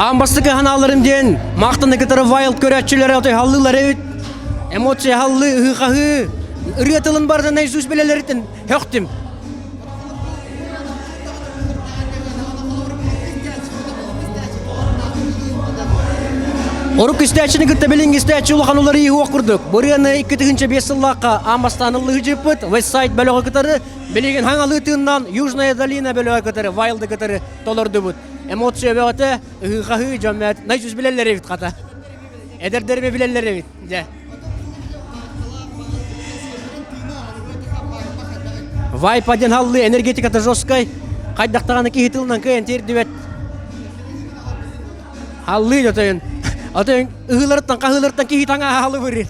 Аан бастакы ханааларым диэн маахтаны кытары Wild көрөөччүлэрэ отой халлыылар эбит. Эмоция халлыы, ыһыы-хаһыы, ырыа тылын барытын наизусть билэлэриттэн хөхтүм. Орук истээччини кытта билиҥҥи истээччи улахан уларыйыы суох курдук. Бу ырыаны 2005 сыллаахха аан бастаан ыллыһыдьыппыт Westside бөлөҕү кытары билигин хаҥалыы тыыннаан Южная долина бөлөҕү кытары Вайлды кытары толордубут. Эмоция бөҕөтө, ыһыы-хаһыы дьон наизусть билэллэр эбит хата. Эдэрдэрими билэллэр эбит. Дьэ. Вайп один халлыы энергетиката жесткай. Хайдахтаҕына киһи тылынан кыайан тиэрдибэт. Халлыы отойун. Отойун ыһыыларыттан хаһыыларыттан киһи таҥаһа халыбырыр.